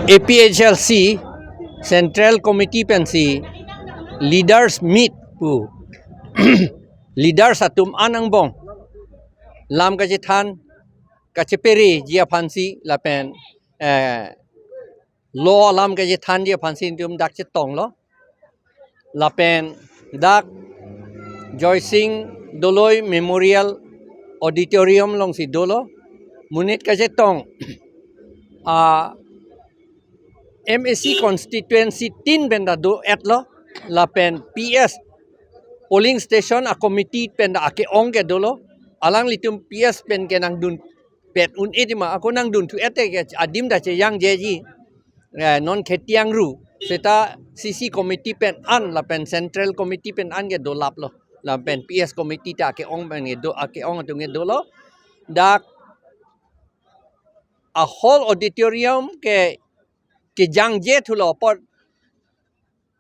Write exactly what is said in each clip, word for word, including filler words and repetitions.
A P H L C Central Committee pensi leaders meet pu leaders atum an angbong lam kachethan kachepereji aphansi lapen eh, law alam kachethanji aphansi netum dak chetonglo. Lapen dak Joysing Doloi Memorial Auditorium alongsi dolo. Monit kachetong a M A C constituency tin pen ta do-etlo. Lapen P S polling station a committee pen ta ake-ong ke dolo. Alanglitum P S pen ke nangdun pet un-e tima, ako nangdunthu-et ke adim ta chejangjeji. Eh, non Kheti Angru seta C C committee pen an lapen Central Committee pen an ke dolaplo. Lapen P S committee ta ake-ong pen ke do, ake-ong atum ke dolo. Dak a hall auditorium ke kejangje thulo apot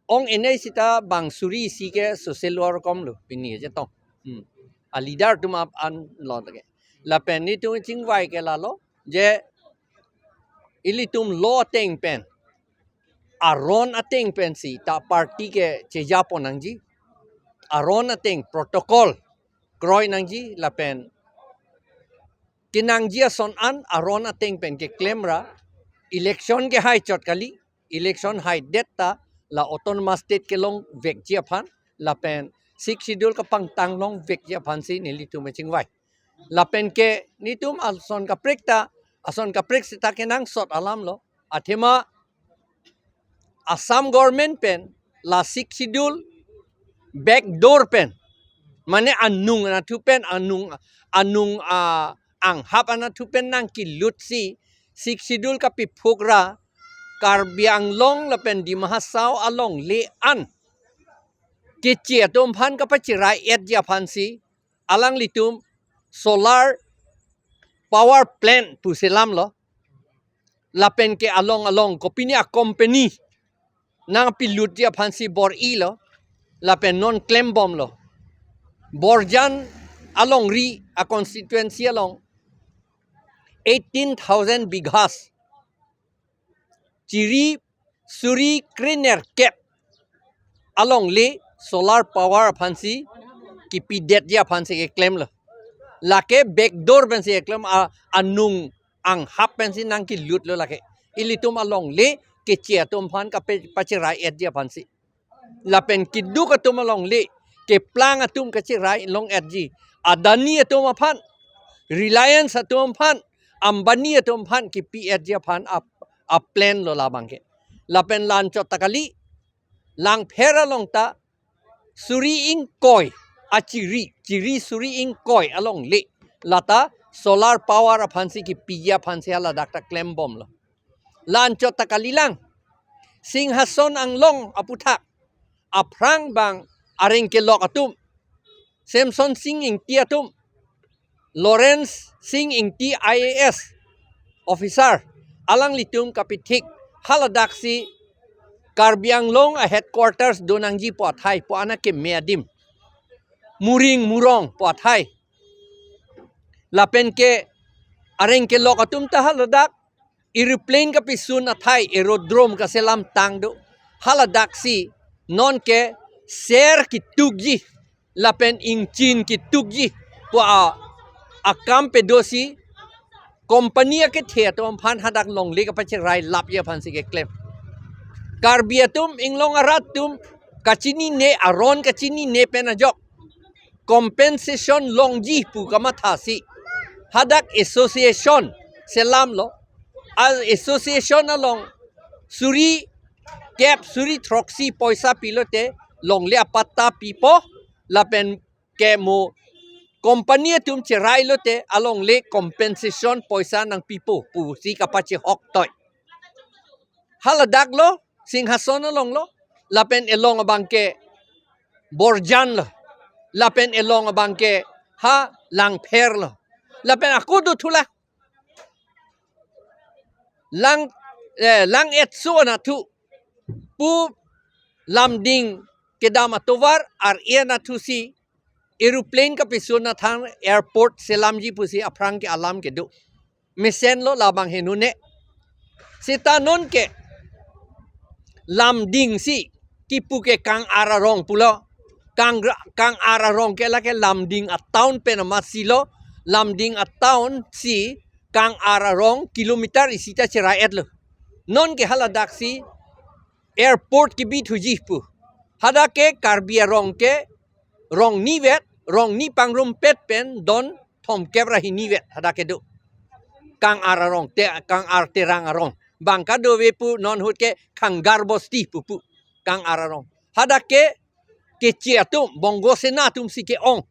ong enei sita bang suri isi ke social work komlo pini chetong. Hmm. A leader atum ap an lo lake. Lapen netum chingvai ke lalo je ilitum law ateng pen, aron ateng pensi ta party ke chejapon nangji. Aron ateng protocol kroi nangji lapen kenangji ason an aron ateng pen keklemra election kehai chot kali. Election haidet ta la autonomous state kelongvekji aphan lapen Sixth Schedule kapangtang longvekji aphansi nelitum chingvai. Lapen ke netum ason kaprek ta, ason kaprek seta kenangsot alamlo. Athema Assam government pen la Sixth Schedule back door pen, mane anung anathu pen, anung anung a anghap anathu pen nangkelutsi Sixth Schedule kapiphukra Karbi Anglong lapen Dima Hasao alongle an keche atum aphan kapacherai-etji aphansi alanglitum solar power plant pusi lamlo. Lapen ke along along kopine a company nangpilutji aphansi bor-ilo. Lapen non klembomlo. Borjan alongri a constituency along eighteen thousand bighas, chiri suri krenerkep alongle solar power aphansi kipidetji aphansi keklemlo. Lake back door pensi keklem a, anung anghap pensi nangkelutlo lake. Ilitum alongle keche atum aphan kape-, pacherai-etji aphansi. Lapen keduk atum alongle keplang atum kacherai long-etji. Adani atum aphan, Reliance atum aphan, Ambani atum aphan kipi-etji aphan a, a plan lo labang ke. Lapen la-anchot ta kali, Langpher along ta suri ingkoi, a chiri, chiri suri ingkoi alongle lata solar power aphansi kipiji aphansi haladak ta klembomlo. La-anchot ta kalilang, Singhason Anglong aputhak aphrang bang areng kelok atum, Semson Sing Ingti atum, Lawrence Sing Ingti I A S officer, alanglitum kapithik haladaksi Karbi Anglong a headquarters do nangji pu athai pu ana keme adim, Muring Murong pu athai. Lapen ke areng kelok atum ta haladak aeroplane kapisun athai aerodrome kaselam tang do. Haladaksi non ke ser kitukji lapen ingchin kitukji pu a, akam pedosi company akethe atum aphan hadak longle kapacherai lapji aphansi keklem. Karbi atum, Inglong arat atum kachinine, aron kachinine pen ajok compensation longji pu kamathasi hadak association selamlo. A association along suri kep suri throksi poisa pilote longle apatta pipo, lapen ke mo company atum cherai lote alongle compensation poisa nangpipo pusi kapachehok toi. Haladak lo, Singhason along lo, lapen elong abang ke Borjan lo, lapen elong abang ke ha Langpher lo, lapen ako do thula Lang, eh, Lang-etso anathu pu Lumding kedam atovar ar-e anathusi aeroplane kapisun athang airport selamji pusi aphrang ke alam kedo. Mesen lo labang henune. Seta non ke Lumding si kipu ke Kang-ar arong pulo. Kang, Kang-ar arong ke lake Lumding a-town pen amatsi lo. Lumding a-town si Kang-ar arong kilometer isi ta cherai-et lo. Non ke haladak si airport kebi thuji pu. Hadak ke Karbi arong ke rong ni vet, rong ni pangrumpet pen don thomkep ra hini vet hadak kedo. Kang-ar arong te, Kang-ar Terang arong. Bang kadokave pu non ahut ke Khangar Bosti pupu. Kang-ar arong. Hadak ke Keche atum, Bongo Sena atum si ke-ong.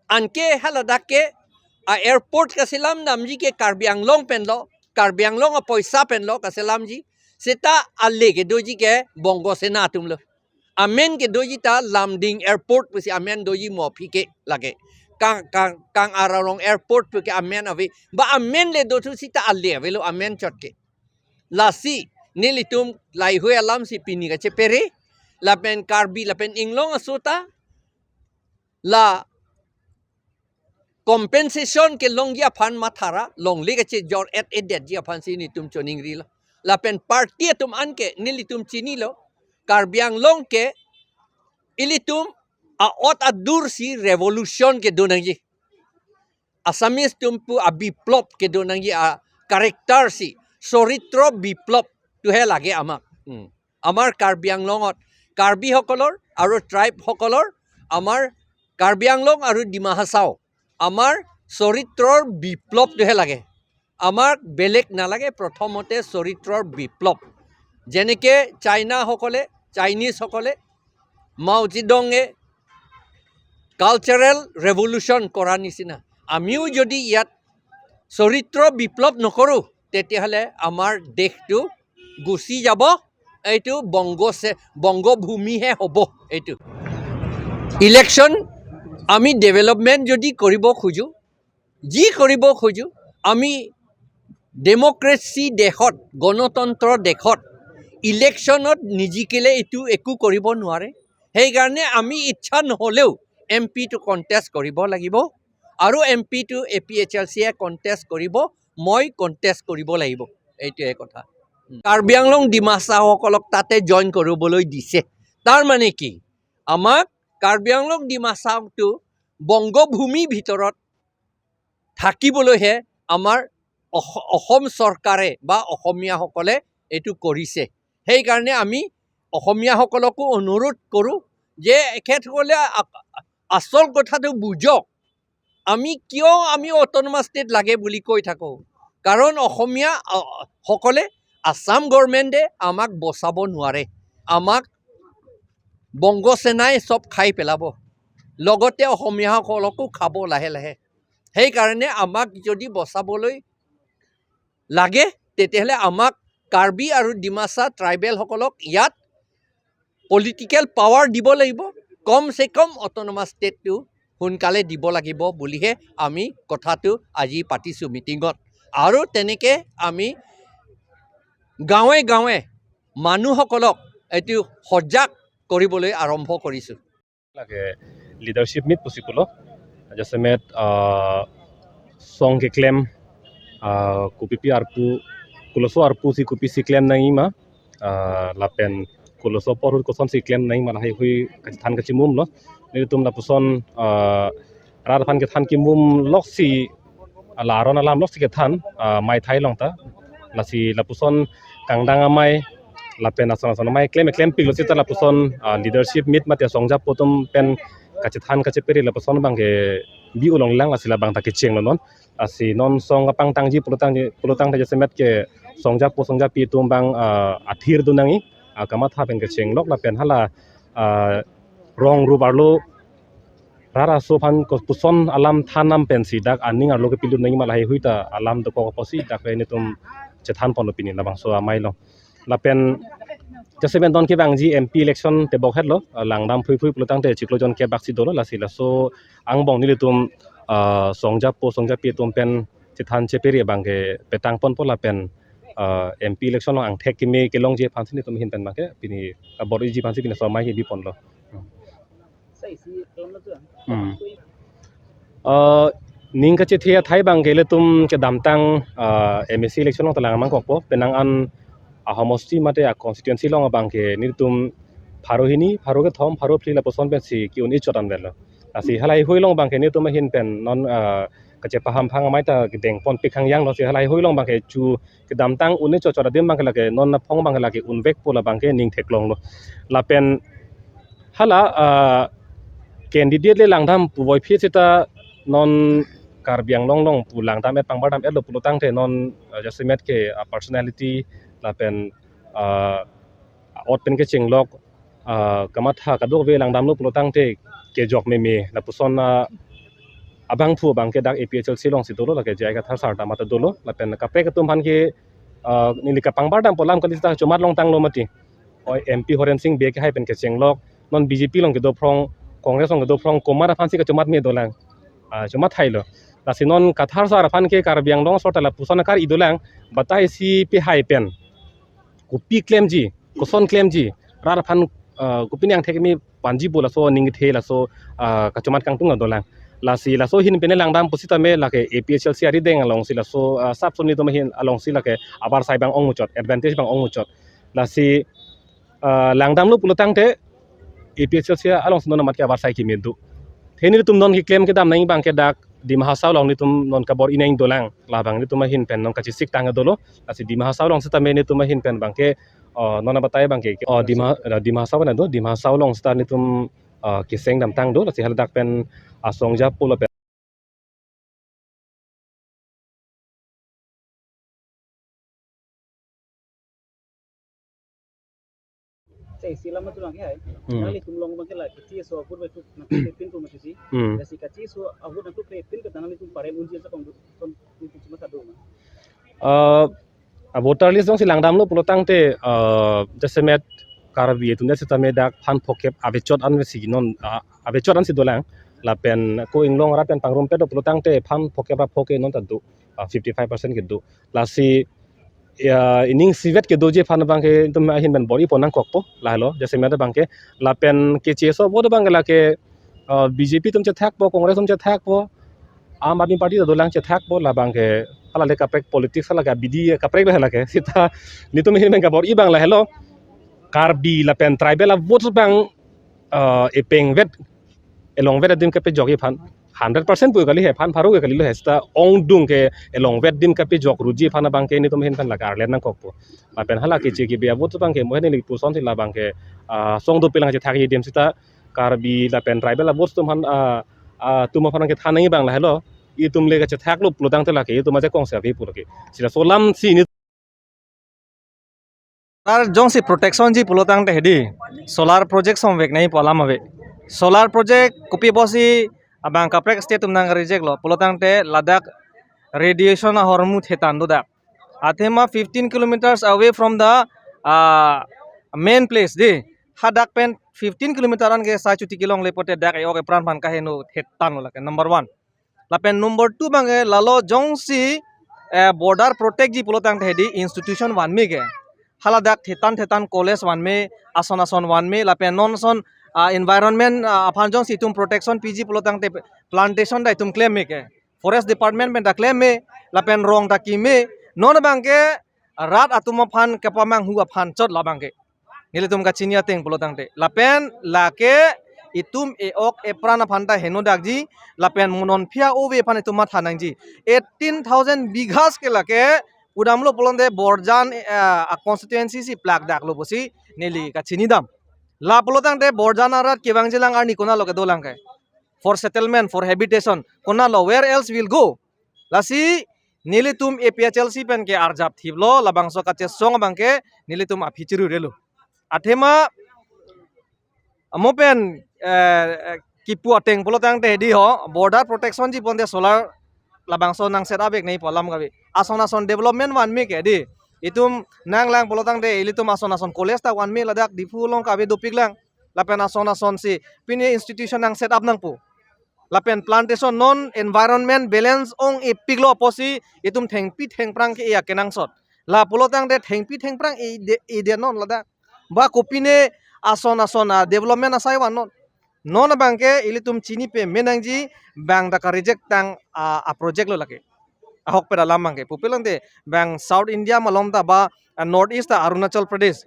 Anke haladak ke a-airport kaselam damji ke Karbi Anglong pen lo, Karbi Anglong apoisa pen lo kaselamji. Seta ale kedoji ke Bongo Sena atum lo. Amen kedoji ta Lumding Airport pusi amen doji mo aphi ke lake. Kang, Kang, Kang-ar arong Airport pu ke amen ave. Ba amen le do thu seta ale avelo, amen chot ke. Lasi nelitum laheihui alam si pini kachepere, lapen Karbi lapen Inglong aso ta la compensation kelongji aphan mathara, longle kachejor-et-edetji aphan si nelitum choningrilo. Lapen party atum anke nelitum chinilo, Karbi Anglong ke ilitum a-ot adur si revolution kedo nangji. Assamese atum pu a-biplop kedo nangji, a-character si, choritro biplop tuhe lage amak. Hmm. Amar Karbi Anglongot, Karbi hokolor aru tribe hokolor, amar Karbi Anglong aru Dima Hasao, amar choritror biplop tuhe lage. Amar belek nalage, prothomote choritror biplop. Jeneke China hokole, Chinese hokole, Mao Zedong-e cultural revolution করার নিচিনা। আমিও যদি ইয়াত চৰিত্ৰ বিপ্লৱ নকৰোঁ, তেতিয়াহ'লে আমাৰ দেশটো গুচি যাব। এইটো বংগ চে-, বংগভূমিহে হ'ব এইটো। ইলেকশ্যন আমি ডেভেলপমেণ্ট যদি কৰিব খোজো, যি কৰিব খোজো, আমি ডেমক্ৰেচি দেশত, গণতন্ত্ৰ দেশত ইলেকশ্যনত নিজিকিলে এইটো একো কৰিব নোৱাৰে। সেইকাৰণে আমি ইচ্ছা নহ'লেও এম পিটো কণ্টেষ্ট কৰিব লাগিব আৰু এম পিটো এ পি এইচ এল চিয়ে কণ্টেষ্ট কৰিব, মই কণ্টেষ্ট কৰিব লাগিব। এইটোৱে কথা। কাৰ্বি আংলং ডিমাছাসকলক তাতে জইন কৰিবলৈ দিছে। তাৰ মানে কি? আমাক কাৰ্বি আংলং ডিমাছাটো বংগভূমিৰ ভিতৰত থাকিবলৈহে আমাৰ অস-, অসম চৰকাৰে বা অসমীয়াসকলে এইটো কৰিছে। সেইকাৰণে আমি অসমীয়াসকলকো অনুৰোধ কৰোঁ যে এখেতসকলে আ-, আচল কথাটো বুজক। আমি কিয় আমি অট'নমাছ ষ্টেট লাগে বুলি কৈ থাকোঁ? কাৰণ অসমীয়া, আ, সকলে, আছাম গভৰ্ণমেণ্টে আমাক বচাব নোৱাৰে। আমাক বংগ সেনাই চব খাই পেলাব, লগতে অসমীয়াসকলকো খাব লাহে লাহে। সেইকাৰণে আমাক যদি বচাবলৈ লাগে, তেতিয়াহ'লে আমাক কাৰ্বি আৰু ডিমাছা ট্ৰাইবেলসকলক ইয়াত পলিটিকেল পাৱাৰ দিব লাগিব। কমচে কম অট'নমাছ ষ্টেটটো সোনকালে দিব লাগিব বুলিহে আমি কথাটো আজি পাতিছোঁ মিটিঙত। আৰু তেনেকে আমি গাঁৱে গাঁৱে মানুহসকলক এইটো সজাগ কৰিবলৈ আৰম্ভ কৰিছোঁ। Lake leadership meet pusi pulo. Jasemet, ah, song keklem, ah, kopipi arpu, koloso arpu si kopisi klem nangji ma, ah, lapen koloso apor ahut kosonsi klem nangji ma laheihui kachethan kachimum lo. Nelitum lapuson, ah, rat aphan kethan kimum loksi, ah, la aron alam loksi kethan, ah, maithai along ta. Lasi lapuson kangdang amei lapen ason ason amei klem klempiklo seta lapuson, ah, leadership meet mate songjapo atum pen kachethan kachepere lapuson abang kebi ulong lang, lasi labang ta kechenglo non. Lasi non song kapangtangji pulotangji, pulotangte jasemet ke songjapo songjapi atum abang, ah, athir dun nangji, ah, kamatha pen kechenglok lapen hala, ah, rong rup arlo rat aso aphan kopuson alam than nam pensi dak aning arlo kepilut nangji ma laheihui ta alam dokok apotsi dak nelitum chethan ponlo pini labangso amei along. Lapen jasemet non kevangji M P election tebok hetlo, ah, langdam phuiphui pulotangte chiklo jon kebak si dolo, lasi laso angbong nelitum, ah, songjapo songjapi atum pen chethan chepere abang ke petang ponpo lapen, ah, M P election along angthek keme kelongji aphansi nelitum ahin pen abang ke pini, ah, bor-iji aphansi pini laso amei kebi ponlo. Hmm. Ah, Ning kachethe athai abangke ilitum kedamtang, ah, M A C election along ta lang nangkokpo, penang an ahomosti mate a-constituency along abangke nelitum pharo hini, pharo kethom, pharo phli lapuson pensi ke-un-e chot anvetlo. Lasi halahei hui along abangke nelitum ahin pen non, ah, kachepaham phang amei ta kedeng ponpik hangyang lo, lasi halahei hui along abangke chu kedamtang un-e chot chot adim abangke lake non aphong abangke lake unvekpo, la abangke ning theklonglo. Lapen hala, ah, candidate le langdam puvoiphit seta non Karbi Anglong along pu langdam-et pangbardam-etlo pulotangte non, ah, jasemet ke, ah, personality lapen, ah, ot pen kechenglok, ah, kamatha kadokave langdamlo pulotangte kejok meme lapuson, ah, abangphu abangke dak A P H L C alongsi dolo, lake J I Kathar sir ta mate dolo, lapen kaprek atum aphan ke, ah, neli kapangbardampo alam kali seta chomat longtanglo mati. Oi, M P Horen Sing Bey ke hai pen kechenglok, non B J P along kedo phrong, Congress along kedo phrong, komat aphansi kachomat me dolang. Ah, chomat thailo. Lasi non Kathar sir aphan ke Karbi Anglong asor ta lapuson akar-i dolang, batai si pi hai pen kopi klemji, koson klemji, rat aphan, ah, kopi nang thek me panji pu laso ning kethe laso, ah, kachomat kangtung dolang. Lasi laso ahin pen langdam pusitame lake A P H L C arideng alongsi laso, ah, sub-sub nelitum ahin alongsi lake abarsai abang ong muchot, advantage abang ong muchot. Lasi, ah, langdamlo pulotangte A P H L C alongsi non amat ke abarsai keme do. Te nelitum non keklem kedam nangji abangke dak Dima Hasao along nelitum non kabor-i nangji dolang, la abang nelitum ahin pen non kachesik tang dolo. Lasi Dima Hasao along sitame nelitum ahin pen abangke, oh, non abatai abangke, oh, Dima, Dima Hasao na do, Dima Hasao along seta nelitum, ah, keseng damtang do, lasi haladak pen asong japo lapen Sa isi alam atu lang ke hai. Hmm. Nanglitum along abangke la kacheso avote bai tu nangkepin tu mati si. Hmm. Lasi kacheso avote nangkepin pin ke tanang nelitum parem unji sa kong kon nelitum cuma sadu ma. Eh, a voter list alongsi langdamlo pulotangte, eh, jasemet Karbi atum det sitame dak phan phokep avechot ansi non, ah, avechot ansi dolang. Lapen ko inglong rat pen pangrumpet pulotangte phan phokep ra phoke non ta do, ah, fifty-five percent ke do. Lasi, ya, ining isivet kedoji aphan abangke nelitum ahin pen bor-i pon nangkokpo, lahelo, jasemet abangke, lapen kacheso avote abangke lake, ah, B J P atum chethakpo, Congress atum chethakpo, Aam Aadmi Party ta dolang chethakpo, la abangke, hala le kaprek politics hala ke abidi kaprek le hala ke, seta, nelitum ahin pen kabor-i abang lahelo, Karbi lapen tribal avote abang, ah, epengvet, elongvet adim kepejokji aphan, hundred percent pu kali he, phan pharo ke kalilo he, seta ongdung ke elongvet adim kepejok ruji aphan abangke nelitum ahin pen lake arlet nangkokpo. Lapen hala keche kebe avote abangke mo he neli pusonsi la abangke, ah, song dopik lang chethakji adim seta Karbi lapen tribal avote atum aphan, ah, ah, atum aphan kethan nangji abang lahelo. Itum le kachethaklo pulotangte lake itum ajakong si ave pu lake. Seta laso alamsi ne Solar jongsi protection ji pulotangte hedi, solar project somvek nangji pu alam ave. Solar project kopi pusi abang kaprek state atum nang reject lo pulotangte ladak radiation ahormu thetan do dak. Athema fifteen kilometers away from the, uh, main place di. Hadak pen fifteen kilometer an ke sai chuti kelongle pote dak e-ok epran aphan kaheno thetan lo lake number one. Lapen number two abangke lalo jongsi, eh, border protect ji pulotangte hedi institution vanme ke. Haladak thetan thetan college vanme, ason ason vanme, lapen non ason, ah, environment, ah, aphan jongsi itum protection piji pulotangte plantation ta itum klemme ke. Forest department pen ta klemme, lapen rong ta keme, non abangke rat atum aphan kepamanghu aphan chot la abangke. Nelitum kachini ateng pulotangte. Lapen lake itum e-ok epran aphan ta heno dakji, lapen mo non phia ove aphan itum matha nangji. Eighteen thousand bighas ke lake pudamlo pulote Borjan, eh, a constituency si plak daklo pusi neli kachini dam. La pulotangte Borjan arat kevangjilang arni konatlo kedolang ke. For settlement, for habitation, konatlo, where else will go? Lasi nelitum A P H L C pen ke arjap thiplo, labangso kachesong abangke nelitum aphi chirurelo. Athema mo pen, eh, eh, kipu ateng pulotangte hedi ho, border protection ji ponte solar labangso nang set up-ek nangji pu alam kave. Ason ason development vanme ke di. Itum nanglang pulotangte ilitum ason ason college ta vanme ladak Diphu along kave dopiklang. Lapen ason ason si pine institution nang set up nangpo. Lapen plantation non environment balance ong-epiklo pusi itum thengpi thengphrang ke-e akenangsot. La pulotangte thengpi thengphrang e-de, e-de non ladak. Ba kopine ason ason a development asai vannon. Non abangke ilitum chini pame nangji, bang ta ka-reject tang a, a project lo lake. Ahokpet alam abangke. Pupe lang te, bang South India malom ta ba, a, North East ta Arunachal Pradesh.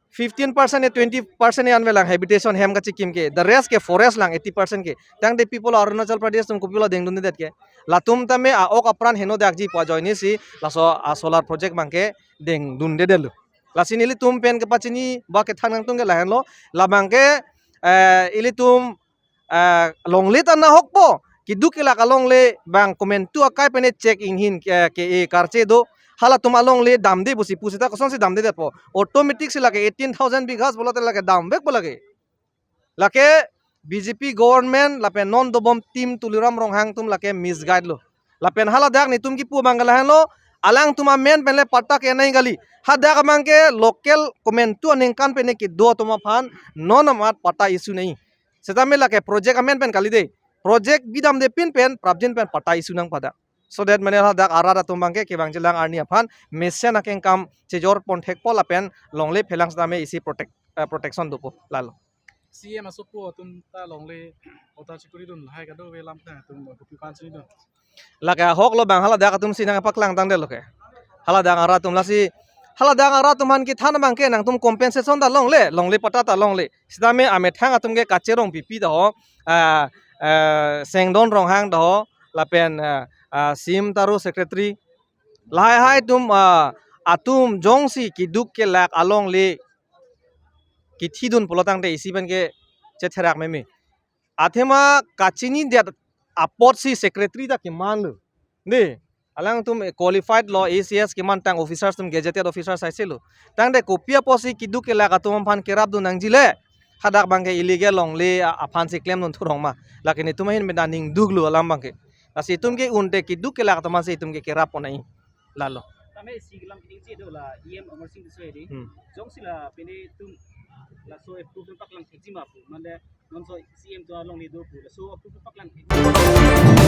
Fifteen percent e twenty percent e anvelang habitation hem kachikim ke. The rest ke forest lang eighty percent ke. Tangte people Arunachal Pradesh atum kopilo dengdundedet ke. Latum tame a-ok apran heno dakji pu ajoine si laso a solar project abangke dengdundedetlo. Lasi nelitum pen kepachini ba kethan nangtung ke lahenlo. Labangke, eh, ilitum, eh, longle ta nahokpo. Keduk kelak alongle bang komantu akai pen e check inghin ke, ke e karche do. Halatum alongle damde pusi pusita kosonsi damdedetpo. Automatic si lake eighteen thousand bighas pulote lake damvekpo lake. Lake B J P government lapen non dobom team Tuliram Ronghang atum lake misguide lo. Lapen haladak netum kipu abangke lahenlo, alangtum amen pen le patta ke-en nangji kali. Hadak abangke local komantu aningkan pen kedo atum aphan non amat patta issue nangji. Setame lake project amen pen kali de. Project bidamde pin pen prapjin pen patta issue nangpo dak. So that mane hadak arat atum abangke kevang jilang arni aphan mesen akengkam chejor ponthekpo lapen longle phelang setame isi protect, eh, protection dopo lalo. C M asopo atum ta longle patta chikuri dun lahai kadokave lam ta atum kopi aphan chinidun. Lake ahok lo bang haladak atum si nangpaklang tangdetlo ke. Haladak arat atum lasi, haladak arat atum aphan kethan abangke nangtum compensation ta longle, longle patta ta longle. Setame amethang atum ke kacherong pipi ta ho, ah, ah, Sengdon Ronghang ta ho, lapen, ah, ah, Sim Taro secretary. Lahai hai atum, ah, atum jongsi keduk kelak alongle kethidun pulo tangte isi pen ke chetherak meme. Athema kachinidet apotsi secretary ta kemanlo. Ne, alangtum qualified lo, A C S keman tang officers atum gazetted officers aisilo. Tangte kopi apotsi keduk kelak atum aphan kerapdun nangji le. Hadak abangke illegal longle a-, aphansi klemdun thurong ma. Lake netum ahin pen ta ningduklo alam abangke. Lasi itum ke unte keduk kelak atum aphansi itum ke kerap pon nangji. Lalo. Tame isi kelam kining chi do la E M Amar Sing Tisso hedi. Hmm. Jongsi la pine atum laso approve paklang thekji ma pu. Mane non so C M atum alongle do pu. Laso approve paklang thek.